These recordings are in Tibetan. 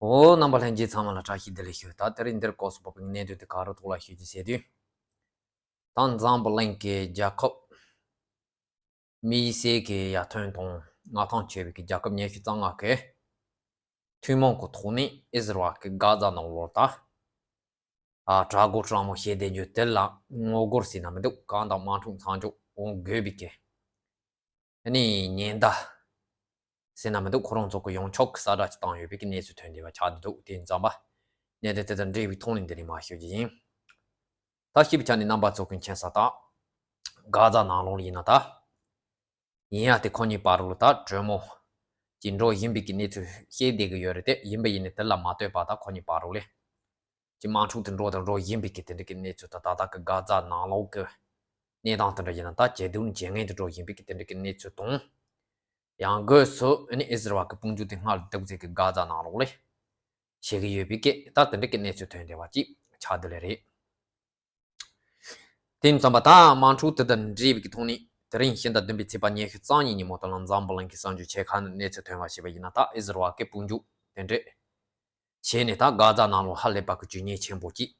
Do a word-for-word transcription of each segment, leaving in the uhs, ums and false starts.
འོ། རྣམ་པ་ལྷན་རྒྱས་ཚང་མ་ལ་བཀྲ་ཤིས་བདེ་ལེགས་ཞུ། ད་དེ་རིང་འདིར་སྐབས་སུ་བབས་པའི་གནད་དོན་དེ་ག་རུ་ཐོག་ལ་ཞུ་རྒྱུ་ཟེར་དུས། ད་འཛམ་བུ་གླིང་གི་རྒྱལ་ཁབ་མི་སེར་གྱི་ཡར་ཐོན་དང་མངའ་ཐང་ཆེ་བའི་གི་རྒྱལ་ཁབ་ཉི་ཤུ་རྩ་ལྔ་གི་ཐུན་མོང་གི་ཐོག་ནས་ཨི་ཟི་རལ་གྱི་གྷ་ཛ་ནང་ལོགས་ད། ཨ། དྲག་རྒོལ་དྲག་མོ་བྱས་བསྡད་རྒྱུ་དེ་ལ་ངོ་རྒོལ་ཟེར་ན་མི་འདུག་གང་ལྟར་དམག་འཁྲུག་མཚམས་འཇོག་འོང་དགོས་པའི་གི། ཨ་ནི་ཉེན་བརྡ་ཟེར་ན་མི་འདུག་ཁོ་རང་ཚོ་གི་ཡོངས་ཁྱབ་ཀྱི་གསལ་བསྒྲགས་ཅིག་བཏང་ཡོད་པའི་གི་གནས་ཚུལ་ཐོན་བསྡད་པ་ཆགས་བསྡད་འདུག་དེ་ཙམ་པ། གནད་དོན་དེ་དང་འབྲེལ་བའི་ཐོག་ནས་འདི་ནས་མར་ཞུ་རྒྱུ་ཡིན། ད་སྤྱི་པའི་ཆ་ནས་རྣམ་པ་ཚོ་གི་མཁྱེན་གསལ་ལྟར། གྷ་ཛ་ནང་ལོགས་ལ་ཡིན་ན་ད། ཡིན་ཡང་དེ་ཁོ་གཉིས་བར་ལ་ད་གྲོས་མོལ་ཅིག་འགྲོ་བཞིན་པའི་གི་གནས་ཚུལ་བཤད་བསྡད་ཀྱི་ཡོད་རེད་དེ། ཡིན་པ་ཡིན་ནའི་དེ་ལ་མ་ལྟོས་པ་ད་ཁོ་གཉིས་བར་ལ་ཅིག་དམག་འཁྲུག་དེ་འགྲོ་དང་འགྲོ་བཞིན་པའི་གི་དེ་འདྲ་གི་གནས་ཚུལ་དང་། ད་ལྟ་གི་གྷ་ཛ་ནང་ལོགས་ཀྱི་གནས་སྟངས་དེ་འདྲ་ཡིན་ན་ད་ཇེ་སྡུག་ཇེ་ངན་དུ་འགྲོ་བཞིན་པའི་གི་དེ་འདྲ་གི་གནས་ཚུལ་དང་། ཡང་སྒོས་སུ་ཨ་ནི་ཨི་ཟི་རལ་གྱི་དཔུང་འཇུག་དེ་སྔར་ལས་སྡུག་ཟེར་གི་གྷ་ཛ་ནང་ལོགས་ལ་བྱེད་ཀྱི་ཡོད་པའི་གི་ད་དེ་འདྲ་གི་གནས་ཚུལ་ཐོན་བསྡད་པ་ཅིག་ཆགས་བསྡད་ལེ་རེད། དེ་ཙམ་པ་ད་དམག་འཁྲུག་དེ་དང་འབྲེལ་བའི་གི་ཐོག་ནས་དེ་རིང་ཕྱི་ཟླ་བདུན་པའི་ཚེས་པ་ཉི་ཤུ་རྩ་གཉིས་ཉིན་མོ་དེ་ལ་འཛམ་བུ་གླིང་གི་གསར་འགྱུར་ཆེ་ཁག་ནས་གནས་ཚུལ་ཐོན་པ་ཞིག་པ་ཡིན་ན། ད་ཨི་ཟི་རལ་གྱི་དཔུང་འཇུག་དེ་འདྲས་བྱས་ནས་ད་གྷ་ཛ་ནང་ལོགས་ཧ་ལས་པ་གི་ཇུས་ཉེས་ཆེན་པོ་ཅིག་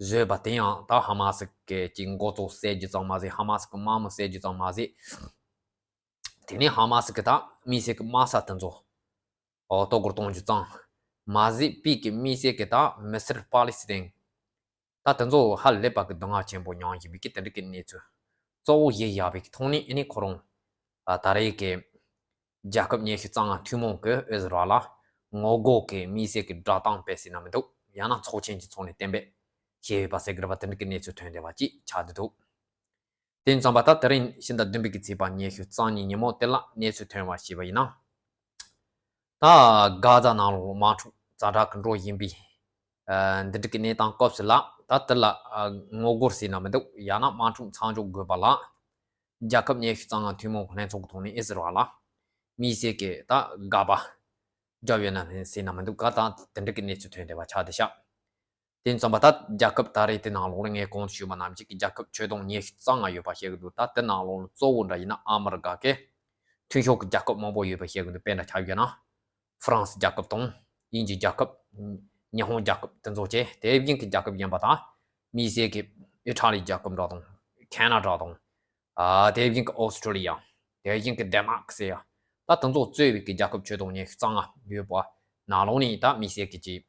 བཟོས་པ། དེ་ཡང་ད་ཧ་མ་སི་གི་ཅིག་འགོ་གཙོ་བསད་རྒྱུ་ཙམ་མ་ཟད། ཧ་མ་སི་གི་དམག་མི་བསད་རྒྱུ་ཙམ་མ་ཟད། དེ་ནས་ཧ་མ་སི་གི་ད་མི་སེར་གི་དམག་ས་དེ་ཚོ་ཨོ་གཏོར་རྒོལ་གཏོང་རྒྱུ་ཙམ་མ་ཟད། པའི་གི་མི་སེར་གི་ད་མི་སེར་པ་ལི་སི་ཐན་ད་དེ་ཚོ་ཧ་ལས་པ་གི་སྡུག་བསྔལ་ཆེན་པོ་མྱངས་བཞིན་པའི་གི་དེ་འདྲ་གི་གནས་ཚུལ་གཙོ་བོ་བཞི་བཞག་པའི་གི་ཐོག་ནས། ཨ་ནི་ཁོ་རང་ཨ་ད་རེས་གི་རྒྱལ་ཁབ་ཉི་ཤུ་རྩ་ལྔ་ཐུན་མོང་གི་ཨི་ཟི་རལ་ལ་ངོ་རྒོལ་གི་མི་སེར་གི་བསྒྲགས་གཏམ་སྤེལ་ཟེར་ན་མི་འདུག་ཡང་ན་ཚོགས་ཆེན་གྱི་ཚོགས་ནས་གཏན་འབེབས་བྱས་ཡོད་པ་ཟེར་གི་རེད་པ། དེ་འདྲ་གི་གནས་ཚུལ་ཐོན་བསྡད་པ་ཅིག་ཆགས་བསྡད་འདུག་དེ་ཙམ་པ་ད་དེ་རིང་ཕྱི་ཟླ་བདུན་པའི་གི་ཚེས་པ་ཉི་ཤུ་རྩ་གཉིས་ཉིན་མོ་དེ་ལ་གནས་ཚུལ་ཐོན་པ་ཞིག་པ་ཡིན་ན། ད་གྷ་ཛ་ནང་ལོགས་དམག་འཁྲུག་ཛ་དྲག་གི་འགྲོ་བཞིན་པའི་ཨ་འདི་འདྲ་གི་གནས་སྟངས་སྐབས་སུ་ལ། ད་དེ་ལ་ཨ་ངོ་རྒོལ་ཟེར་ན་མི་འདུག་ཡང་ན་དམག་འཁྲུག་མཚམས་འཇོག་དགོས་པ་ལ་རྒྱལ་ཁབ་ཉི་ཤུ་རྩ་ལྔ་ཐུན་མོང་གི་ལྷན་ཚོགས་ཀྱི་ཐོག་ནས་ཨི་ཟི་རལ་ལ་མི་སེར་གི་ད་དགག་པ་བརྒྱབ་ཡོད་ན་ཟེར་ན་མི་འདུག་ག་ད་དེ་འདྲ་གི་གནས་ཚུལ་ཐོན་བསྡད་པ་ཆགས་བསྡད་ཤག་དེ་ཙམ་པ་ད་རྒྱལ་ཁབ་ད་རེས་དེ་ནང་ལོགས་ལ་ངས་གོང་དུ་ཞུས་པ་ནང་བཞིན་གྱི་རྒྱལ་ཁབ་ཆོས་དུང་ཉི་ཤུ་རྩ་ལྔ་ཡོད་པ་བཤད་ཀྱི་འདུག་ད་དེ་ནང་ལོགས་ལ་གཙོ་བོ་འདྲ་ཡིན་ན་ཨ་མི་རི་ཀ་གི་མཐུན་ཕྱོགས་ཀྱི་རྒྱལ་ཁབ་མང་པོ་ཡོད་པ་བཤད་ཀྱི་འདུག་དཔེར་ན་ཆ་བཞག་ན་ཧྥ་རན་སི་རྒྱལ་ཁབ་དང་། དབྱིན་ཇི་རྒྱལ་ཁབ། ཉི་ཧོང་རྒྱལ་ཁབ། དེ་ཚོ་བཅས་དེ་བཞིན་གྱི་རྒྱལ་ཁབ་གཞན་པ་དང་། དམིགས་བསལ་གྱི་ཨི་ཊ་ལི་རྒྱལ་ཁབ་འདྲ་དང་། ཁེ་ན་ཌ་དང་། ཨ་དེ་བཞིན་གྱི་ཨོ་སི་ཀྲོ་ལི་ཡ། དེ་བཞིན་གྱི་ཌེན་མཱརཀ་ཟེར་ཡ། ད་དེ་ཚོ་གཙོས་པའི་གི་རྒྱལ་ཁབ་ཆོས་དུང་ཉི་ཤུ་རྩ་ལྔ་ཡོད་པ་ནང་ལོགས་ནས་ད་དམིགས་བསལ་གྱི་ཅིག་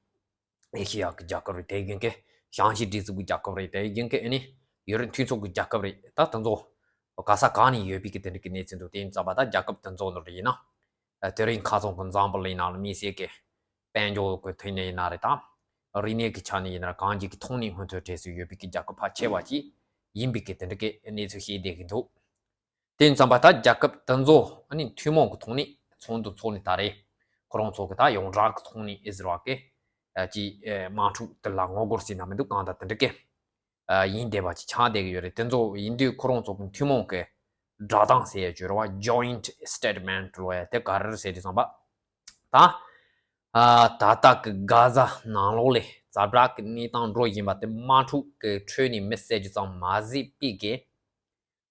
ཨེ་ཤེ་ཡ་གི་རྒྱལ་ཁབ་རེད། དེ་བཞིན་གྱི་ཞང་ཞི་སྒྲིག་འཛུགས་ཀྱི་རྒྱལ་ཁབ་རེད། དེ་བཞིན་གྱི་ཨ་ནི་ཡུ་རོབ་མཐུན་ཚོགས་ཀྱི་རྒྱལ་ཁབ་རེད། ད་དེ་ཚོ་ག་ས་གང་ནས་ཡོད་པའི་གི་དེ་འདྲ་གི་གནས་ཚུལ་འདུག་དེ་ཡིན་ཙམ་པ་ད་རྒྱལ་ཁབ་དེ་ཚོ་ནང་ལ་ཡིན་ན། དེ་རིང་ཁ་སང་གི་འཛམ་བུ་གླིང་ནང་ལ་དམིགས་བསལ་གྱི་དཔལ་འབྱོར་གྱི་ཐོག་ནས་ཡིན་ན་རེད་དང་། རིག་གནས་ཀྱི་ཆ་ནས་ཡིན་ན་རེད། གང་ཅིའི་ཐོག་ནས་མུ་མཐུད་འབྲེལ་སྲོལ་ཡོད་པའི་གི་རྒྱལ་ཁབ་ཕལ་ཆེ་བ་ཅིག་ཡིན་པའི་གི་དེ་འདྲ་གི་གནས་ཚུལ་བཤད་བསྡད་ཀྱི་འདུག་དེ་ཡིན་ཙམ་པ་ད་རྒྱལ་ཁབ་དེ་ཚོ་ཨ་ནི་ཐུན་མོང་གི་ཐོག་ནས་ཚོགས་འདུ་འཚོགས་ནས་ད་རེས་ཁོ་རང་ཚོ་གི་ད་ཡོངས་གྲགས་ཀྱི་ཐོག་ནས་ཨི་ཟི་རལ་གི་ཨ་ཅིག་ཨ་དམག་འཁྲུག་དེ་ལ་ངོ་རྒོལ་ཟེར་ན་མི་འདུག་གང་ལྟར་དེ་འདྲ་གི་ཨ་ཡིན་བསྡད་པ་ཅིག་ཆགས་བསྡད་ཀྱི་ཡོད་རེད། དེ་ཚོ་ཡིན་དུས་ཁོ་རང་ཚོ་གི་ཐུན་མོང་གི་བསྒྲགས་གཏམ་ཟེར་ཡ་བརྗོད་ར་བ། Joint Statement ལོ་ཡ་དེ་ག་རེ་རེད་ཟེར་དུས་ཙམ་པ། ད་ཨ་ད་ལྟ་གི་གྷ་ཛ་ནང་ལོགས་ལ་ཛ་དྲག་གི་གནས་སྟངས་འགྲོ་བཞིན་པ་དེ་དམག་འཁྲུག་གི་ཁྲོད་ནས་མི་བསད་རྒྱུ་ཙམ་མ་ཟད། པའི་གི་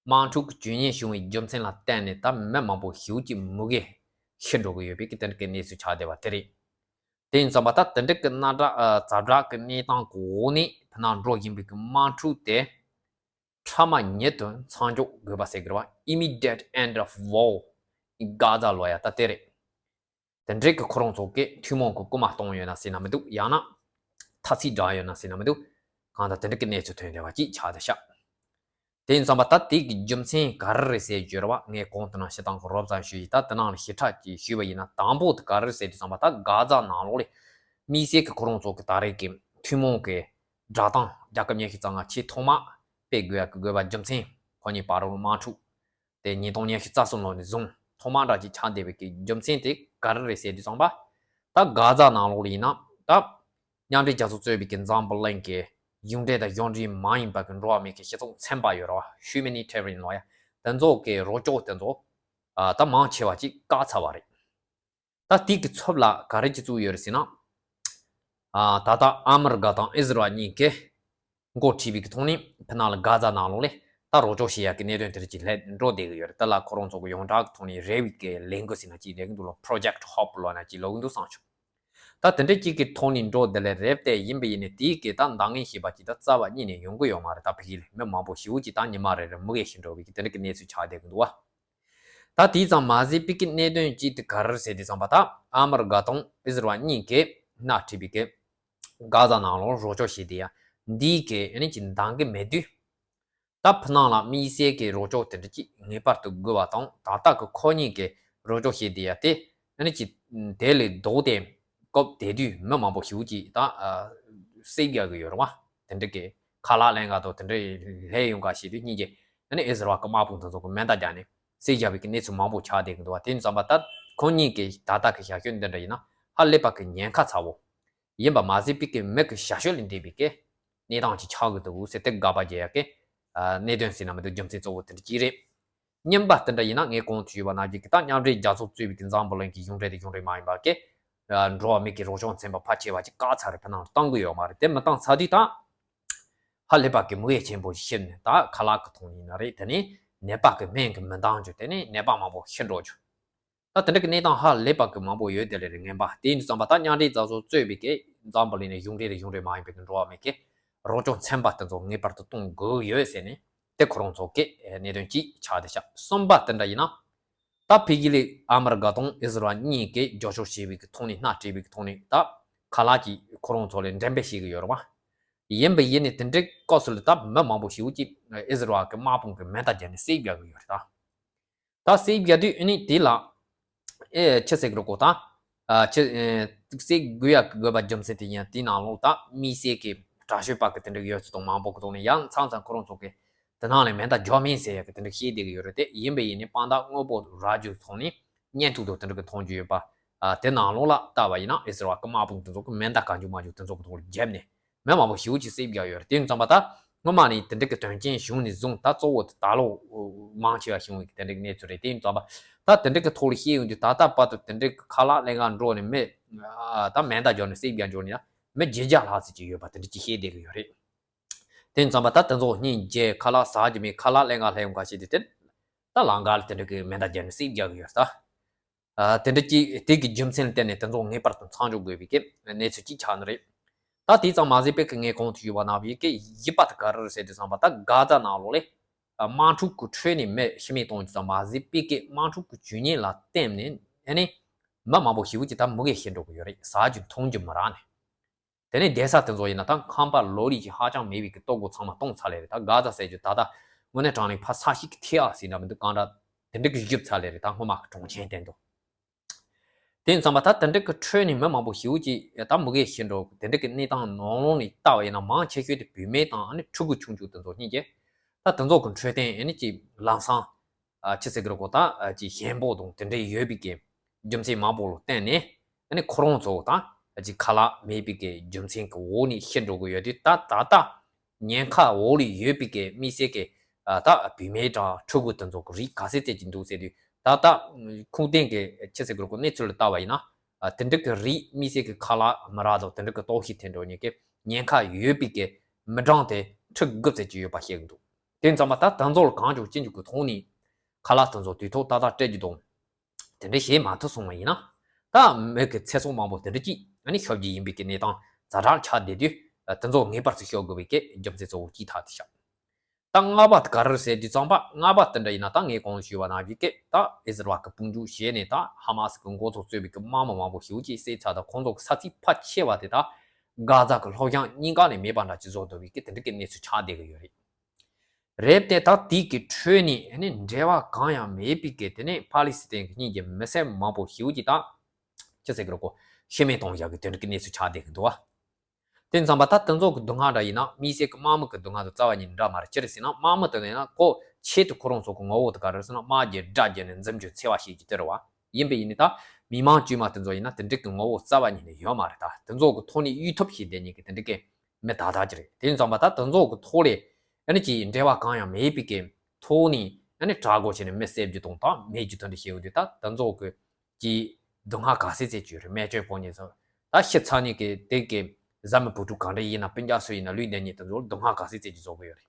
དམག་འཁྲུག་གི་ཇུས་ཉེས་བྱུང་བའི་རྒྱུ་མཚན་ལ་བརྟེན་ནས་ད་མི་མང་པོ་ཞེ་པོ་ཅིག་མུ་གེ་ཤི་འགྲོ་གི་ཡོད་པའི་གི་དེ་འདྲ་གི་གནས་ཚུལ་ཆགས་བསྡད་པ་དེ་རེད། དེ་ཡིན་ཙམ་པ་ད་དེ་འདྲ་གི་གནའ་དྲག་ཨ་ཛ་དྲག་གི་གནས་སྟངས་གི་འོག་ནས་ཕ་ནང་འགྲོ་བཞིན་པའི་གི་དམག་འཁྲུག་དེ་ཕྲ་མ་ཉིད་དུ་མཚམས་འཇོག་དགོས་པ་ཟེར་གི་རེད་བ། Immediate end of war in Gaza ལོ་ཡ་ད་དེ་རེད། དེ་འདྲའི་གི་ཁོ་རང་ཚོ་གི་ཐུན་མོང་གི་སྐུལ་མ་གཏོང་ཡོད་ན་ཟེར་ན་མི་འདུག་ཡང་ན་ཐ་ཚིག་བསྒྲགས་ཡོད་ན་ཟེར་ན་མི་འདུག་གང་ལྟར་དེ་འདྲ་གི་གནས་ཚུལ་ཐོན་བསྡད་པ་ཅིག་ཆགས་བསྡད་ཤག་དེ་ཡིན་ཙམ་པ་ད་དེ་གི་རྒྱུ་མཚན་ག་རེ་རེད་ཟེར་བརྗོད་ར་བ། ངས་གོང་དུ་ནང་སྤྱིར་བཏང་གི་རོབ་ཙམ་ཞུས་ཡིན། ད་དེ་ནང་ལ་ཞིབ་ཕྲ་ཅིག་ཞུས་པ་ཡིན་ན། དང་པོ་དེ་ག་རེ་རེད་ཟེར་དུས་ཙམ་པ་ད་གྷ་ཛ་ནང་ལོགས་ལ་དམིགས་བསལ་གི་ཁོ་རང་ཚོ་གི་ད་རེས་གི་ཐུན་མོང་གི་བསྒྲགས་གཏམ་རྒྱལ་ཁབ་ཉི་ཤུ་རྩ་ལྔ་ཆེས་ཐོག་མ་སྤེལ་དགོས་ཡ་གི་དགོས་པ་རྒྱུ་མཚན་ཁོ་གཉིས་བར་ལ་དམག་འཁྲུག་དེ་ཉིས་སྟོང་ཉི་ཤུ་རྩ་གསུམ་ལོ་ནས་བཟུང་ཐོག་མ་འདྲ་ཅིག་ཆགས་བསྡད་པའི་གི་རྒྱུ་མཚན་དེ་ག་རེ་རེད་ཟེར་དུས་ཙམ་པ། ད་གྷ་ཛ་ནང་ལོགས་ལ་ཡིན་ན་ད་མཉམ་འབྲེལ་རྒྱལ་ཚོགས་གཙོས་པའི་གི་འཛམ་བུ་གླིང་གི་གཞུང་འབྲེལ་དང་གཞུང་འབྲེལ་མ་ཡིན་པ་གི་འགྲོ་བ་མིའི་གི་སྤྱི་ཚོགས་ཚན་པ་ཡོད་ར་བ། Humanitarian ལོ་ཡ། དེ་ཚོ་གི་རོགས་སྐྱོར་དེ་ཚོ་ཨ་ད་མང་ཆེ་བ་ཅིག་བཀག་ཚར་བ་རེད། ད་དེ་གི་ཚབ་ལ་ག་རེ་ཅིག་བཙུགས་ཡོད་རེད་ཟེར་ན། ཨ་ད་ལྟ་ཨ་མི་རི་ཀ་དང་ཨི་ཟི་རལ་གཉིས་ཀས་འགོ་ཁྲིད་པའི་གི་ཐོག་ནས་ཕ་ནང་ལ་གྷ་ཛ་ནང་ལོགས་ལ་ད་རོགས་སྐྱོར་བྱེད་ཡག་གི་གནད་དོན་དེ་རིགས་ཀྱི་ལས་འགྲོ་བསྡད་ཀྱི་ཡོད་རེད། དེ་ལ་ཁོ་རང་ཚོ་གི་ཡོངས་གྲགས་ཀྱི་ཐོག་ནས་རེ་བའི་གི་ལས་འགུལ་ཟེར་ན་ཅིག་ལས་ཀྱི་འདུག་ལ། Project Hope ལབ་ན་ཅིག་ལབ་ཀྱི་འདུག་བསམ་བྱུང་ ད་དེ་འདྲ་གཅིག་གི་ཐོག་ནས་འགྲོ་དེ་ལས་རེད་དེ། ཡིན་པ་ཡིན་ནའི་དེའི་གི་ད་འདང་ངེས་ཤེས་པ་ཅིག་ད་རྩ་བ་ཉིད་ནས་ཡོང་གི་ཡོད་མ་རེད། ད་ཕ་གི་ལ་མི་མང་པོ་ཞེ་པོ་ཅིག་ད་ཉི་མ་རེ་རེ་མུ་གེ་ཤི་འགྲོ་བའི་གི་དེ་འདྲ་གི་གནས་ཚུལ་ཆགས་བསྡད་གི་འདུག་བ། ད་དེའི་ཙང་མ་ཟད་པའི་གི་གནད་དོན་གཅིག་དེ་ག་རེ་ཟེར་དུས་ཙམ་པ། ད་ཨ་མི་རི་ཀ་དང་ཨི་ཟི་རལ་གཉིས་ཀྱིས་སྣེ་ཁྲིད་པའི་གི་གྷ་ཛ་ནང་ལོགས་རོགས་སྐྱོར་བྱས་དེ་ཡ་འདིའི་གི་ཨ་ནི་ཅིག་འདང་གི་མེད་དུས། ད་ཕུ་ནང་ལ་དམིགས་བསལ་གྱི་རོགས་སྐྱོར་དེ་འདྲ་ཅིག་ངེས་པར་དུ་དགོས་པ་དང་། ད་ལྟ་གི་ཁོ་གཉིས་ཀྱི་རོགས་སྐྱོར་བྱེད་དེ་ཡ་དེ་ཨ་ནི་ཅིག་དེ་ལས་ལྡོག་སྟེ་སྐབས་དེ་དུས་མི་མང་པོ་ཞེ་པོ་ཅིག་ད་བསད་རྒྱག་གི་ཡོད་རེད་བ། དེ་འདྲ་གི་ཁ་ལག་ལེན་ག་དང་དེ་འདྲ་ལས་ཡོང་ག་བྱེད་དུས་གཉིས་ཀྱི་ཨ་ནི་ཨི་ཟི་རལ་གི་དམག་དཔུང་དེ་ཚོ་གི་མེ་མདའ་རྒྱག་ནས་བསད་རྒྱག་པའི་གི་གནས་ཚུལ་མང་པོ་ཆགས་བསྡད་ཀྱི་འདུག་བ། དེ་ཙམ་པ་ད་ཁོ་གཉིས་ཀྱི་ད་ལྟ་གི་བྱ་སྤྱོད་འདི་འདྲ་ཡིན་ན་ཧ་ལས་པ་གི་ཉེན་ཁ་ཚ་བོ། ཡིན་པ་མ་ཟད་པའི་གི་མི་གི་ཞ་ཞོ་ལས་འདས་པའི་གི་གནས་སྟངས་ཅིག་ཆགས་ཀྱི་འདུག་ཟེར་ཏེ་དགག་པ་བརྒྱབ་ཡག་གི་གནད་དོན་ཟེར་ན་མི་འདུག་རྒྱུ་མཚན་གཙོ་བོ་དེ་འདྲ་ཅིག་རེད། གཉིས་པ་དེ་འདྲ་ཡིན་ན་ངས་གོང་དུ་ཞུས་པ་ནང་བཞིན་གི་ད་མཉམ་འབྲེལ་རྒྱལ་ཚོགས་གཙོས་པའི་གི་འཛམ་བུ་གླིང་གི་གཞུང་འབྲེལ་དང་གཞུང་འབྲེལ་མ་ཡིན་པ་གི་འགྲོ་བ་མི་གི་རོགས་སྐྱོར་ཚན་པ་ཕལ་ཆེ་བ་ཅིག་བཀག་ཚར་རེད། ཕུ་ནང་བཏང་གི་ཡོད་མ་རེད། དེ་མི་བཏང་ཚར་དུས་ད་ཧ་ལས་པ་གི་མུ་གེ་ཆེན་པོ་ཞིག་ཤི་ནས་ད་ཁ་ལག་གི་ཐོག་ཡིན་ན་རེད། དེ་ནས་ནད་པ་གི་སྨན་གི་མི་འདང་རྒྱུ། དེ་ནས་ནད་པ་མང་པོ་ཤི་འགྲོ་རྒྱུ། ད་དེ་འདྲ་གི་གནས་སྟངས་ཧ་ལས་པ་གི་མང་པོ་ཡོད་དེ་ལས་རེད། ངན་པ་དེ་ཡིན་དུས་ཙམ་པ་ད་མཉམ་འབྲེལ་རྒྱལ་ཚོགས་གཙོས་པའི་གི་འཛམ་བུ་གླིང་ནས་གཞུང་འབྲེལ་རེད་གཞུང་འབྲེལ་མ་ཡིན་པའི་གི་འགྲོ་བ་མི་གི་རོགས་སྐྱོར་ཚན་པ་དེ་ཚོ་ངེས་པར་དུ་གཏོང་དགོས་ཡོད་ཟེར་ནས་དེ་ཁོ་རང་ཚོ་གི་གནད་དོན་གཅིག་ཆགས་བསྡད་ཤག་གསུམ་པ་དེ་འདྲ་ཡིན་ན། ད་ཕ་གི་ལ་ཨ་མི་རི་ཀ་དང་ཨི་ཟི་རལ་གཉིས་ཀྱིས་རྒྱབ་སྐྱོར་བྱས་པའི་གི་ཐོག་ནས་སྣེ་ཁྲིད་པའི་གི་ཐོག་ནས་ད་ཁ་ལག་ཅིག་ཁོ་རང་ཚོ་ལ་འགྲེམས་སྤེལ་བྱེད་ཀྱི་ཡོད་རེད་བ། ཡིན་པ་ཡིན་ནའི་དེ་འདྲའི་སྐབས་སུ་ལ་ད་མི་མང་པོ་ཞེ་པོ་ཅིག་ཨི་ཟི་རལ་གི་དམག་དཔུང་གི་མེ་མདའ་བརྒྱབ་ནས་བསད་རྒྱག་གི་ཡོད་རེད་ད། ད་བསད་རྒྱག་དུས་ཨ་ནི་དེ་ལ་ཨེ་ཆི་ཟེར་གི་རེད་གོ། ད་ཨ་ཆི་ཨེ་བསད་དགོས་ཡ་དགོས་པ་རྒྱུ་མཚན་དེ་ཡིན་ན་དེའི་ནང་ལོགས་ད་དམིགས་བསལ་གྱི་དྲག་ཤོས་པ་གི་དེ་འདྲ་ཡོད་ཚད་དང་མང་པོ་གི་ཐོག་ནས་ཡང་མཚམས་མཚམས་ཁོ་རང་ཚོ་གི་དེ་ནང་ལ་མེ་མདའ་འཇོག་མིན་ཟེར་ཡ་གི་དེ་འདྲ་བཤད་བསྡད་གི་ཡོད་རེད་དེ། ཡིན་པ་ཡིན་ནའི་དཔང་རྟགས་དངོས་པོ་རག་རྒྱུ་ཐོག་ནས་བརྙན་ཐུང་དང་དེ་འདྲ་གི་མཐོང་རྒྱུ་ཡོད་པ། ཨ་དེ་ནང་ལོགས་ལ་ལྟ་བ་ཡིན་ན་ཨི་ཟི་རལ་གི་དམག་དཔུང་དེ་ཚོ་གི་མེ་མདའ་གང་བྱུང་མང་བྱུང་དེ་ཚོ་གི་ཐོག་ལ་བརྒྱབ་ནས། མི་མང་པོ་ཞེ་པོ་ཅིག་བསད་རྒྱག་ཡོད་རེད། དེ་ཡིན་ཙམ་པ་ད་སྔོན་མ་ནས་དེ་འདྲ་གི་དོན་རྐྱེན་བྱུང་ནས་བཟུང་ད་གཙོ་བོ་དེ་ད་ལོ་མང་ཆེ་བ་བྱུང་བའི་དེ་འདྲ་གི་གནས་ཚུལ་རེད། དེ་ཡིན་ཙམ་པ་ད་དེ་འདྲ་གི་ཐོག་ལ་བཤད་ཡོང་དུས་ད་ལྟ་བར་དུ་དེ་འདྲ་གི་ཁ་ལག་ལེན་ག་འགྲོ་ནས་མི་ད་མེ་མདའ་རྒྱག་ནས་བསད་རྒྱག་འགྲོ་ནས་ཡང་མི་བརྒྱད་བརྒྱ་ལྷག་ཙམ་ཅིག་ཡོད་པ་དེ་འདྲ་ཅིག་བཤད་བསྡད་གི་ཡོད་རེད། དེ་ཡིན་ཙམ་པ་ད་དེ་ཚོ་སྙིང་རྗེ་ཁ་ལག་ཟ་རྒྱུ་མེད། ཁ་ལག་ལེན་ག་སླེབས་ཡོང་ག་བྱས་དུས་དེ་ད་ལམ་ཁ་ལ་དེ་འདྲ་གི་མེ་མདའ་རྒྱག་ནས་བསད་རྒྱག་གི་ཡོད་རེད་ད། ཨ་དེ་འདྲ་ཅིག་དེ་གི་རྒྱུ་མཚན་ལ་བརྟེན་ནས་དེ་ཚོ་ངེས་པར་དུ་མཚམས་འཇོག་དགོས་པའི་གི་གནས་ཚུལ་ཅིག་ཆགས་ནི་རེད། ད་དེ་ཙམ་མ་ཟད་པའི་གི་ངས་གོང་དུ་ཞུས་པ་ནང་བཞིན་གི་བཞི་པ་དེ་ག་རེ་རེད་ཟེར་དུས་ཙམ་པ་ད་གྷ་ཛ་ནང་ལོགས་ལ་དམག་འཁྲུག་གི་ཁྲོད་ནས་མི་ཤི་རྨས་གཏོང་རྒྱུ་ཙམ་མ་ཟད་པའི་གི་དམག་འཁྲུག་གི་བྱུས་ཉེས་ལ་བརྟེན་ནས་ཨ་ནི་མི་མང་པོ་ཞེ་པོ་ཅིག་ད་མུ་གེ་ཤི་འགྲོ་གི་ཡོད་རེད། ཟ་རྒྱུ་འཐུང་རྒྱུ་མི་རག་ནས། དེ་ནས་བསྡད་ས་དེ་ཚོ་ཡིན་ན་ད་ཁང་པ་ལོ་རེ་གི་ཧ་ཅང་མེད་པའི་གི་ལྟོ་གོས་ཚང་མ་བཏང་ཚར་ལེ་རེད། ད་གྷ་ཛ་ཟེར་རྒྱུ་ད་ལྟ་དངོས་གནས་དྲང་གནས་ཕ་ས་ཞིག་གི་ཐེ་ཨ་ཟེར་ན་མི་འདུག་གང་འདྲ་དེ་འདྲ་གི་བཞུབས་ཚར་ལེ་རེད། ད་སྔོན་མ་གི་གྲོང་ཁྱེར་སྟེང་དུ། དེ་ཡིན་ཙམ་པ་ད་དེ་འདྲ་གི་ཁྲོད་ནས་མི་མང་པོ་ཞེ་པོ་ཅིག་ད་མུ་གེ་ཤི་འགྲོ་གི་དེ་འདྲ་གི་གནས་སྟངས་ནང་ལོགས་ནས་ལྟ་བ་ཡིན་ན་མང་ཆེ་ཤོས་དེ་བུད་མེད་དང་ཨ་ནི་ཕྲུ་གུ་ཆུང་ཆུང་དེ་ཚོ་གཉིས་ཀྱིས་ད་དེ་ཚོ་གི་འཕྲོད་བསྟེན་ཨ་ནི་ཅིག་ལམ་སང་ཨ་ཆི་ཟེར་གི་རེད་གོ། ད་ཨ་ཅིག་ཞན་པོ་དང་དེ་འདྲ་ཡོད་པའི་གི་རྒྱུ་མཚན་མང་པོ་ལ་བརྟེན་ནས་ཨ་ནི་ཁོ་རང་ཚོ་དང་ཨ་ཅིག་ཁ་ལག་མེད་པའི་གི་རྒྱུ་མཚན་གི་འོག་ནས་ཤི་འགྲོ་གི་ཡོད་དུས། ད་ད་ལྟ་ཉེན་ཁ་འོག་ལ་ཡོད་པའི་གི་དམིགས་བསལ་གི་ཨ་ད་བུད་མེད་དང་ཕྲུ་གུ་དེ་ཚོ་གི་རིགས་ག་ཚད་ཙམ་ཅིག་འདུག་ཟེར་དུས། ད་ལྟ་ཁུངས་ལྡན་གི་ཆི་ཟེར་གི་རེད་གོ་གནས་ཚུལ་ལ་ལྟ་བ་ཡིན་ན་ཨ་དེ་འདྲ་གི་རིགས་དམིགས་བསལ་གི་ཁ་ལག་མི་རག་དང་དེ་འདྲ་གི་ལྟོགས་ཤི་ཐེབས་འགྲོ་མཁན་གི་ཉེན་ཁ་ཡོད་པའི་གི་མི་གྲངས་དེ་ཁྲི་དགུ་ཙམ་ཅིག་ཡོད་པ་བཤད་གི་འདུག་དེ་ཡིན་ཙམ་པ་ད་དེ་ཚོ་ལ་གང་བྱུང་ཅི་བྱུང་གི་ཐོག་ནས་ཁ་ལག་དེ་ཚོ་དུས་ཐོག་ཏག་ཏག་སྤྲད་རྒྱུ་དང་། དེ་འདྲ་བྱེད་མ་ཐུབ་སོང་བ་ཡིན་ན། ད་མི་གི་ཚེ་སྲོག་མང་པོ་དེ་འདྲ་ཅིག་ཨ་ནི་ཤོར་རྒྱུ་ཡིན་པའི་གི་གནས་སྟངས་ཛ་དྲག་ཆགས་བསྡད་དུས། དེ་ཚོ་ངེས་པར་དུ་ཤོར་དགོས་པའི་གི་རྒྱུ་མཚན་གཙོ་བོ་གཅིག་ཐག་དེ་ཤག་ད་ལྔ་པ་དེ་ག་རེ་ཟེར་དུས་ཙམ་པ། ལྔ་པ་དེ་འདྲ་ཡིན་ན་ད་ངས་གོང་ཞུས་པ་ནང་བཞིན་གི་ད་ཨི་ཟི་རལ་གི་དཔུང་འཇུག་བྱས་ནས་ད་ཧ་མ་སི་གི་འགོ་ཚོགས་གཙོས་པའི་གི་དམག་མི་མང་པོ་ཞེ་པོ་ཅིག་བསད་ཚར། ད་ཁོང་ཚོ་གི་ས་ཚིགས་ཕལ་ཆེ་བ་དེ་ད་གྷ་ཛ་གི་ལྷོ་བྱང་གཉིས་ཀ་ནས་མེད་པ་འདྲ་ཅིག་བཟོ་ཐུབ་པའི་གི་དེ་འདྲ་གི་གནས་ཚུལ་ཆགས་བསྡད་གི་ཡོད་རེད། རེད་དེ། ད་དེ་གི་ཁྲོད་ནས་ཨ་ནི་འབྲེལ་བ་གང་ཡང་མེད་པའི་གི་དེ་ནས་ཕ་ལི་སི་ཐན་གི་གཉིས་ཀྱི་མི་སེར་མང་པོ་ཞེ་པོ་ཅིག་ད་ཅི་ཟེར་གི་རེད་གོ། ཤི་རྨས་གཏོང་བཞག་གི་དེ་འདྲ་གི་གནས་ཚུལ་ཆགས་བསྡད་གི་འདུག་བ། དེ་ཙམ་པ་ད་དེ་ཚོ་གི་སྡུག་བསྔལ་འདྲ་ཡིན་ན་དམིགས་བསལ་གི་དམག་མི་གི་སྡུག་བསྔལ་དང་རྩ་བ་ཉིད་ནས་འདྲ་མ་རེད། ཅི་རེད་ཟེར་ན་དམག་མི་དེ་ཚོ་ཡིན་ན་ཁོ་ཆེད་དུ་ཁོ་རང་ཚོ་གི་ངོ་བོ་དེ་ག་རེ་ཟེར་ན་དམག་རྒྱག་རྒྱུ་དགྲ་རྒྱག་ནས་འཛིང་རྒྱུ་འཚེ་བ་བྱེད་རྒྱུ་དེ་རེད་བ། ཡིན་པ་ཡིན་ནའི་ད་མི་མང་དཀྱུས་མ་དེ་ཚོ་ཡིན་ན་དེ་འདྲ་གི་ངོ་བོ་རྩ་བ་ཉིད་ནས་ཡོད་མ་རེད། ད་དེ་ཚོ་གི་ཐོག་ནས་གཡུལ་ཐབས་བྱེད་བསྡད་མཁན་གི་དེ་འདྲ་གི་མི་ད་ལྟ་ཅི་རེད། དེ་ཙམ་པ་ད་དེ་ཚོ་གི་ཐོག་ལས་ཨ་ནི་ཅིག་འབྲེལ་བ་གང་ཡང་མེད་པའི་གི་ཐོག་ནས་ཨ་ནི་དྲག་རྒོལ་བྱས་ནས་མི་བསད་རྒྱུ་དང་ད་རྨས་རྒྱུ་དེ་འདྲ་བྱེད་ཡོང་དུས། ད་དེ་ཚོ་གི་ཀྱི་སྡུག་བསྔལ་ག་ཚད་ཚད་ཅིག་ཡོད་རེད། རྨས་སྐྱོན་ཕོག་མཁན་ཚོ་ད་ཤི་ཚར་མཁན་གི་དེ་གི་བཟའ་མི་བུ་ཕྲུག་གང་འདྲ་ཡིན་ན་སྤུན་ཀྱག་སུ་ཡིན་ན་ལུས་བསྡད་མཁན་དེ་ཚོར་སྡུག་བསྔལ་ག་ཚད་ཚད་ཅིག་བཟོ་གི་ཡོད་རེད།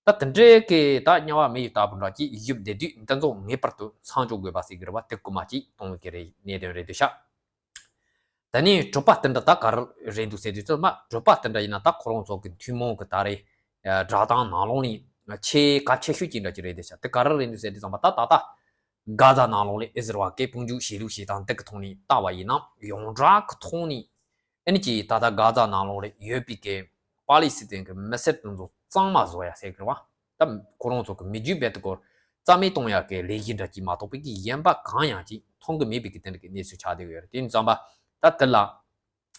ད་དེ་འདྲའི་གི་ད་དམྱལ་བ་མི་ཡི་ལྟ་བུ་འདྲ་ཅིག་བཞུགས་བསྡད་དུས་དེ་ཚོ་ངེས་པར་དུ་མཚམས་འཇོག་དགོས་པ་ཟེར་གི་རེད་བ། དེ་རྐུ་མ་ཅིག་གཏོང་གི་རེད། གནད་དོན་རེད་འདུག་ཤག་དེ་ནས་གྲུབ་པ་དེ་འདྲ་ད་ག་རེ་རེད་འདུག་ཟེར་དུས་ཙམ་པ། གྲུབ་པ་དེ་འདྲ་ཡིན་ན་ད་ཁོ་རང་ཚོ་གི་ཐུན་མོང་གི་ད་རེས་སྒྲ་གདངས་ནང་ལོགས་ནས་ཆེས་གལ་ཆེ་ཤོས་ཅིག་འདྲ་ཅིག་རེད་དེ་ཤག་དེ་ག་རེ་རེད་འདུག་ཟེར་དུས་ཙམ་པ། ད་ད་ལྟ་གྷ་ཛ་ནང་ལོགས་ལ་ཨི་ཟི་རལ་གྱི་དཔུང་འཇུག་བྱེད་ལུགས་བྱེད་སྟངས་དེ་གི་ཐོག་ནས་བལྟ་བ་ཡིན་ན། ཡོངས་གྲགས་ཀྱི་ཐོག་ནས་ཨ་ནི་ཅིག་ད་ལྟ་གྷ་ཛ་ནང་ལོགས་ལ་ཡོད་པའི་གི་པ་ལི་སི་ཐན་གི་མི་སེར་དེ་ཚོ་གཙང་མ་བཟོ་ཡ་ཟེར་གི་རེད་བ། ད་ཁོ་རང་ཚོ་གི་མི་རྒྱུད་རྦད་དེ་སྐོར་རྩ་མེད་གཏོང་ཡག་གི་ལས་གཞི་འདྲ་ཅིག་མ་གཏོགས་པའི་གི་གཞན་པ་གང་ཡང་ཅིག་མཐོང་གི་མེད་པའི་གི་དེ་འདྲ་གི་གནས་ཚུལ་ཆགས་བསྡད་ཡོད་རེད། དེ་ཡིན་ཙང་པ་ད་དེ་ལ་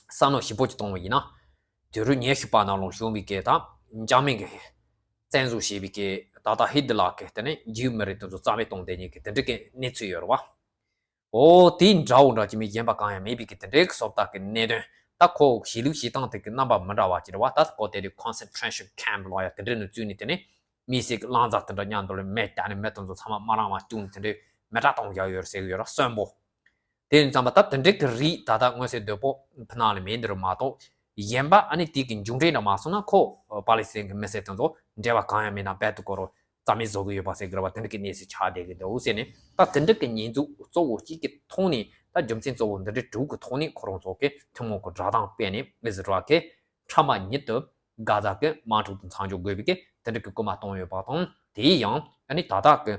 བསམ་བློ་ཞིབ་པོ་ཅིག་གཏོང་བ་ཡིན་ན། དུས་རབས་ཉི་ཤུ་པ་ནང་ལོགས་བྱུང་བའི་གི་ད་འཇར་མན་གི་བཙན་བཟུང་བྱས་པའི་གི་ད་ལྟ་ཧི་ཏི་ལར་གི་དེ་ནས་ཇིའུ་མི་རིགས་དེ་ཚོ་རྩ་མེད་གཏོང་བསྡད་མཁན་གི་དེ་འདྲ་གི་གནས་ཚུལ་ཡོད་རེད་བ། འོ་དེའི་འདྲ་བོ་འདྲ་ཅིག་མི་གཞན་པ་གང་ཡང་མེད་པའི་གི་དེ་འདྲའི་གི་བཟོ་ལྟ་གི་གནད་དོན། ད་ཁོ་གཞིས་ལུགས་བྱེད་སྟངས་དེ་གི་རྣམ་པ་མི་འདྲ་བ་ཅིག་རེད་བ། ད་ཁོ་དེ་དུས་concentration camp ལོག་ཡ་དེ་འདྲའི་ནང་བཙུགས་ནས། དེ་ནས་མི་སེར་གི་རླངས་རྫས་དེ་འདྲ་མཉམ་དུ་ལ་མེ་བཏང་ནས་མི་དེ་ཚོ་ཚང་མ་དམར་ལམ་བར་བསྐྱུགས་ནས་དེ་འདྲའི་མེ་སྲེག་གཏོང་བཞག་ཡོད་རེད་ཟེར་གི་ཡོད་རེད། གསོན་པོ། དེ་ཡིན་ཙང་པ་ད་དེ་འདྲའི་གི་རིགས་ད་ལྟ་མངོན་གསལ་དོད་པོ་ཕི་ནང་ལ་མེད་འདི་རུ་མ་གཏོགས། གཞན་པ་ཨ་ནི་དེ་གི་མཇུག་འབྲས་འདྲ་མ་སོང་ན། ཁོ་པ་ལི་སི་ཐན་གི་མི་སེར་དེ་ཚོ་འབྲེལ་བ་གང་ཡང་མེད་ན་རྦད་དེ་སྐོར་རོ། རྩ་མེད་བཟོ་གི་ཡོད་པ་ཟེར་གི་རེད་བ། དེ་འདྲ་གི་གནས་ཚུལ་ཆགས་བསྡད་གི་འདུག་ཟེར་ནས། ད་དེ་འདྲ་གི་ཉེས་འཛུགས་གཙོ་བོ་གཅིག་གི་ཐོག་ནས། ད་རྒྱུ་མཚན་གཙོ་བོ་འདི་འདྲའི་དྲུག་གི་ཐོག་ནས་ཁོ་རང་ཚོ་གི་ཐུན་མོང་གི་སྒྲ་གདངས་སྤེལ་ནས། ཨི་ཟི་རལ་གི་ཕྲ་མ་ཉིད་དུ་གྷ་ཛ་གི་དམག་འཁྲུག་དེ་མཚམས་འཇོག་དགོས་པའི་གི་དེ་འདྲ་གི་སྐུལ་མ་གཏོང་ཡོད་པ་དང་། དེ་ཡང་ཨ་ནི་ད་ལྟ་གི་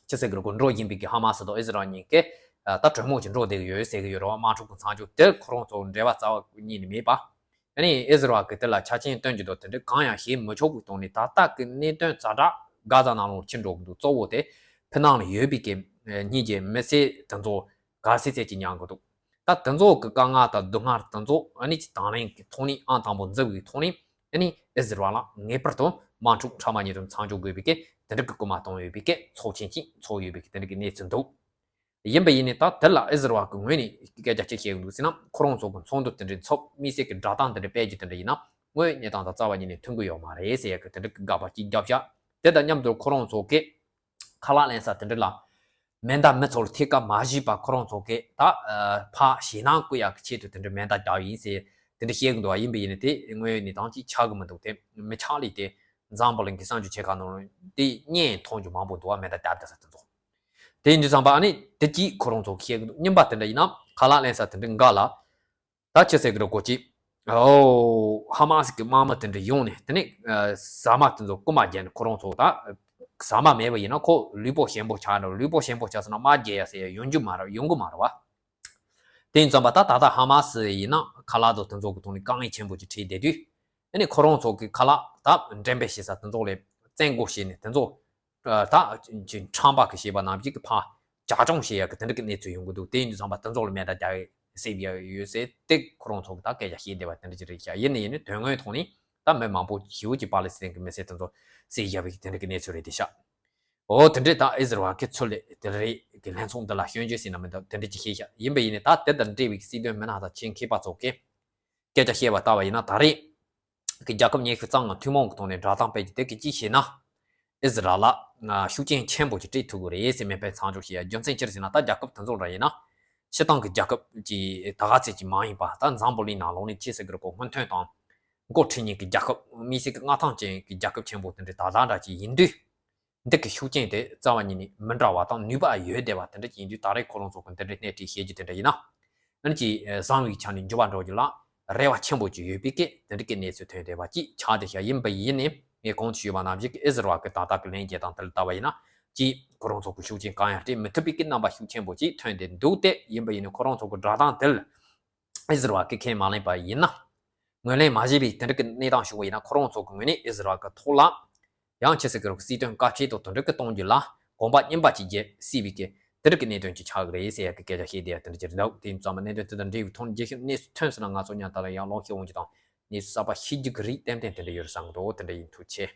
ཅི་ཟེར་གི་རེད། འགྲོ་བཞིན་པའི་གི་ཧ་མ་སི་དང་ཨི་ཟི་རལ་གཉིས་ཀས་ད་གྲོས་མོལ་ཅིག་འགྲོ་བསྡད་གི་ཡོད་ཟེར་གི་ཡོད་རེད་བ། དམག་འཁྲུག་གི་མཚམས་འཇོག་དེར་ཁོ་རང་ཚོ་འབྲེལ་བ་རྩ་བ་ཉིད་ནས་མེད་པ། ཨ་ནི་ཨི་ཟི་རལ་གི་དེ་ལ་ཆ་རྐྱེན་སྟོན་རྒྱུ་དང་དེ་འདྲ་གང་ཡང་བྱེད་མི་ཆོག་པའི་ཐོག་ནས། ད་ལྟ་གི་གནད་དོན་ཛ་དྲག་གྷ་ཛ་ནང་ལོགས་ཕྱིན་འགྲོ་གི་འདུག་གཙོ་བོ་དེ་ཕི་ནང་ལ་ཡོད་པའི་གི་གཉིས་ཀྱི་མི་སེར་དེ་ཚོ་ག་ཚད་ཚད་ཅིག་མྱངས་གི་འདུག་ད་དེ་ཚོ་གི་དཀའ་ངལ་དང་སྡུག་བསྔལ་དེ་ཚོ་ཨ་ནི་ཅིག་དང་ལེན་གི་ཐོག་ནས། ཨང་དང་པོ་འཛུགས་པའི་ཐོག་ནས། ཨ་ནི་ཨི་ཟི་རལ་ལ་ངེས་པར་དུ་དམག་འཁྲུག་ཕྲ་མ་ཉིད་དུ་མཚམས་འཇོག་དགོས་པའི་གི་དེ་འདྲ་གི་སྐུལ་མ་གཏོང་ཡོད་པའི་གི་ཚོགས་ཆེན་ཅིག་ཚོགས་ཡོད་པའི་གི་དེ་འདྲ་གི་གནས་ཚུལ་འདུག་ཡིན་པ་ཡིན་ནའི་ད་དེ་ལ་ཨི་ཟི་རལ་གི་ངོས་ནས་སྐད་ཆ་ཅིག་བཤད་གི་འདུག་ཟེར་ན། ཁོ་རང་ཚོ་གི་ཚོགས་འདུ་དེ་འདྲའི་ཚོགས། མི་སེར་གི་སྒྲ་གདངས་དེ་འདྲ་སྤེལ་རྒྱུ་དེ་འདྲ་ཡིན་ན། དངོས་ཡོད་གནས་སྟངས་དང་རྩ་བ་ཉིད་ནས་མཐུན་གི་ཡོད་མ་རེད་ཟེར་ཡ་གི་དེ་འདྲ་གི་དགག་པ་ཅིག་བརྒྱབ་ཤག་དེ་དང་མཉམ་དུ་ཁོ་རང་ཚོ་གི་ཁ་ལག་ལེན་ས་དེ་འདྲ་ལ་མེ་མདའ་མི་ཚོར་ཐད་ཀར་མ་གཞུས་པ། ཁོ་རང་ཚོ་གིས་ད་ཕར་ཞེད་སྣང་སྐུལ་ཡག་གི་ཆེད་དུ་དེ་འདྲ་མེ་མདའ་བརྒྱབ་ཡིན་ཟེར་དེ་འདྲ་བཤད་གི་འདུག་བ། ཡིན་པ་ཡིན་ནའི་དེ་དངོས་ཡོད་གནས་སྟངས་ཅིག་ཆགས་གི་མི་འདུག་དེ་མི་ཆགས་ལས་དེ་འཛམ་བུ་གླིང་གི་གསར་འགྱུར་ཆེ་ཁག་ནང་དེ་བརྙན་མཐོང་རྒྱུ་མང་པོ་འདུག་བ། མེ་མདའ་བརྒྱབ་བསྡད་ས་དེ་ཚོ། དེ་ཡིན་དུས་ཙམ་པ་ཨ་ནི་དེ་གཅིག་ཁོ་རང་ཚོ་གིས་བཤད་གི་འདུག་གཉིས་པ་དེ་འདྲ་ཡིན་ན། ཁ་ལག་ལེན་ས་དེ་འདྲ་འགའ་ལ། ད་ཅི་ཟེར་གི་རེད་གོ་ཅིག་ཨོ། ཧ་མ་སི་གི་དམག་མི་དེ་འདྲ་ཡོང་ནས། དེ་ནས་ཟ་མ་དེ་ཚོ་རྐུ་མ་བརྒྱབ་ནས། ཁོ་རང་ཚོ་ད་ཟ་མ་མེད་པ་ཡིན་ན་ཁོ་ལུས་པོ་ཞན་པོ་ཆགས་ནས། ལུས་པོ་ཞན་པོ་ཆགས་སོང་ན་དམག་རྒྱག་ཡ་ཟེར་ཡ་ཡོང་རྒྱུ་མ་རེད། ཡོང་གི་མ་རེད་བ། དེ་ཡིན་ཙམ་པ་ད་ད་ལྟ་ཧ་མ་སི་ཡིན་ན་ཁ་ལག་དང་དེ་ཚོ་གི་ཐོག་ནས་དཀའ་ངལ་ཆེན་པོ་ཅིག་འཕྲད་བསྡད་དུས། ཨ་ནི་ཁོ་རང་ཚོ་གི་ཁ་ལག་ད་འགྲེམས་སྤེལ་བྱེད་ས་དེ་ཚོ་ལ་བཙན་རྒོལ་བྱས་ནས། དེ་ཚོ་ད་ཁྲམ་པ་གིས་བྱས་པ་ནང་བཞིན་གི་ཕར་ཇག་སྐྱོང་བྱེད་ཡ་གི་དེ་འདྲ་གི་གནས་ཚུལ་ཡོང་གི་འདུག་དེ་ཡིན་དུས་ཙམ་པ་དེ་ཚོ་ལ་མེ་མདའ་རྒྱག་གི་སྲིད་ཡ་ཡོད་ཟེར་དེ་ཁོ་རང་ཚོ་གིས་ད་སྐད་ཆ་བཤད་བསྡད་པ་དེ་འདྲ་ཅིག་རེད་ཤག་ཡིན་ནའི་ཡིན་ནའི་དོན་དངོས་ཐོག་ནས་ད་མི་མང་པོ་ཞེ་པོ་ཅིག་པ་ལི་སི་ཐན་གི་མི་སེར་དེ་ཚོ་བསད་བཞག་པའི་དེ་འདྲ་གི་གནས་ཚུལ་རེད་དེ་ཤག་འོ་དེ་འདྲས་ད་ཨི་ཟི་རལ་གི་ཚུལ་ལས་དེ་རེད་གི་ལྷན་ཚོགས་འདི་ལ་སྐྱོན་བརྗོད་ཟེར་ན་མི་འདུག་དེ་འདྲས་ཅིག་བཤད་ཤག་ཡིན་པ་ཡིན་ནའི་ད་དེ་དང་འབྲེལ་བའི་སྲིད་དོན་མི་སྣ་དང་ཆེད་མཁས་པ་ཚོ་གིས་སྐད་ཆ་བཤད་པ་ལྟ་བ་ཡིན་ན། ད་རེས་གི་རྒྱལ་ཁབ་ཉི་ཤུ་རྩ་ལྔ་ཐུན་མོང་གི་ཐོག་ནས་སྒྲ་གདངས་སྤེལ་རྒྱུ་དེ་གི་གཅིག་བྱས་ན། ཨི་ཟི་རལ་ལ་ཤུགས་རྐྱེན་ཆེན་པོ་ཅིག་སྤྲད་ཐུབ་ཀྱི་རེད་ཟེར། མེ་འཕེན་མཚམས་འཇོག་བྱེད་ཡ། རྒྱུ་མཚན་ཅི་རེད་ཟེར་ན། ད་རྒྱལ་ཁབ་དེ་ཚོ་འདྲ་ཡིན་ན་སྤྱིར་བཏང་གི་རྒྱལ་ཁབ་ཀྱི་ད་ག་ཚད་ཅིག་མང་ཡིན་པ། ད་འཛམ་བུ་གླིང་ནང་ལོགས་ནས་ཅི་ཟེར་གི་རེད་གོ། སྔོན་ཐོན་དང་འགོ་ཁྲིད་མཁན་གྱི་རྒྱལ་ཁབ། མི་སེར་གྱི་མངའ་ཐང་ཅན་གྱི་རྒྱལ་ཁབ་ཆེན་པོ་དེ་འདྲ་ད་ལྟ་འདྲ་ཅིག་ཡིན་དུས། འདི་གི་ཤུགས་རྐྱེན་དེ་རྩ་བ་ཉིད་ནས་མི་འདྲ་བ་དང་ནུས་པ་ཡོད་བསྡད་པ་དེ་འདྲ་ཅིག་ཡིན་དུས། ད་རེས་ཁོ་རང་ཚོ་གི་འདི་འདྲའི་སྣེ་ཁྲིད་བྱེད་རྒྱུ་དེ་འདྲ་ཡིན་ན། ཨ་ནི་ཅིག་བཟང་བའི་ཆ་ནས་འགྱུར་བ་འགྲོ་རྒྱུ་ལ་རེ་བ་ཆེན་པོ་ཅིག་ཡོད་པའི་སྐད་དེ་འདྲ་གི་གནས་ཚུལ་ཐོན་བསྡད་པ་ཅིག་ཆགས་བསྡད་ཤག་ཡིན་པ་ཡིན་ནའི་ངས་གོང་དུ་ཞུས་པ་ནང་བཞིན་གྱི་ཨི་ཟི་རལ་གྱི་ད་ལྟ་གི་ལན་བརྒྱབ་སྟངས་དེ་ལ་ལྟ་བ་ཡིན་ན། ཅིག་ཁོ་རང་ཚོ་གི་ཤུགས་རྐྱེན་གང་ཡང་སྤྲད་མི་ཐུབ་པའི་གི་རྣམ་པ་ཤུགས་ཆེན་པོ་ཅིག་ཐོན་བསྡད་འདུག་སྟེ། ཡིན་པ་ཡིན་ནའི་ཁོ་རང་ཚོ་གི་སྒྲ་གདངས་དེ་ལ་ཨི་ཟི་རལ་གྱིས་ཁས་མ་ལེན་པ་ཡིན་ན། ངོས་ལེན་མ་བྱས་པའི་དེ་འདྲ་གི་གནས་སྟངས་བྱུང་བ་ཡིན་ན། ཁོ་རང་ཚོ་གི་ངོས་ནས་ཨི་ཟི་རལ་གྱི་ཐོག་ལ་ཡང་ཅི་ཟེར་གི་རེད། སྲིད་དོན་བཀའ་ཆད་དང་དེ་འདྲ་གི་གཏོང་རྒྱུ་ལ་གོམ་པ་རྙིང་པ་ཅིག་བརྒྱབ་སྲིད་པའི་གི་དེ་འདྲ་གི་གནད་དོན་ཅིག་ཆགས་ཀྱི་རེད་ཟེར་ཡ་གི་སྐད་ཆ་བཤད་བསྡད་ཡ་དེ་འདྲ་ཅིག་རེད་འདུག་དེ་ཡིན་ཙང་མ་གནད་དོན་དེ་དང་འབྲེལ་བའི་ཐོག་ནས་རྒྱས་ཤོས་གནས་ཚུལ་ཐོན་སོང་ན། ང་ཚོ་མཉམ་དུ་ལ་ཡང་ལོག་ཤེས་འོང་རྒྱུ་དང་། གནས་ཚུལ་གསར་པ་ཤེས་རྒྱུ་གི་རིགས་ཏན་ཏན་དེ་འདྲ་ཡོད་རེད་བསམ་གི་འདུག་དེ་འདྲ་ཡིན། ཐུགས་རྗེ་ཆེ།